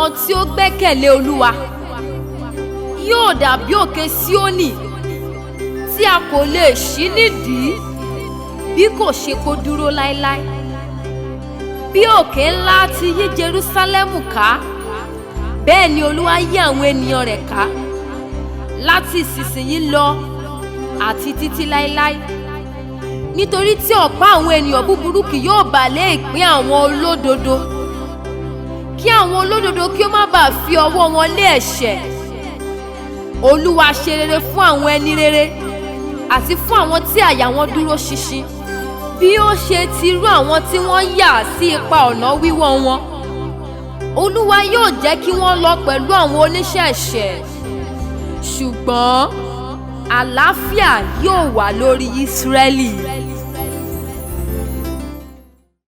Àwọn tí ó gbẹ́kẹ̀lé Olúwa yóò dàbí òkè Síónì tí a kò lè ṣí nídìí bí kò ṣe kó dúró láéláé. Bí òkè ńlá ti yí Jerúsálẹ́mù ká, bẹ́ẹ̀ ni Olúwa yí àwọn ènìyàn rẹ̀ ká láti ìsinsìnyí lọ àti títí láéláé. Nítorí tí ọ̀pá àwọn ènìyàn búburú kì yóò bà lé ìpín àwọn olódodo, kí àwọn olódodo kí ó má bàa fi ọwọ́ wọn lé ẹ̀ṣẹ̀. Olúwa ṣe rere fún àwọn ẹni rere àti fún àwọn tí àyà wọn dúró ṣinṣin. Bí ó ṣe ti rú àwọn tí wọ́n yà sí ipa ọ̀nà wíwọ́ wọn, Olúwa yóò jẹ́ kí wọ́n lọ pẹ̀lú àwọn oníṣẹ́ ẹ̀ṣẹ̀, ṣùgbọ́n àlàáfíà yóò wà lórí Ísírẹ́lì.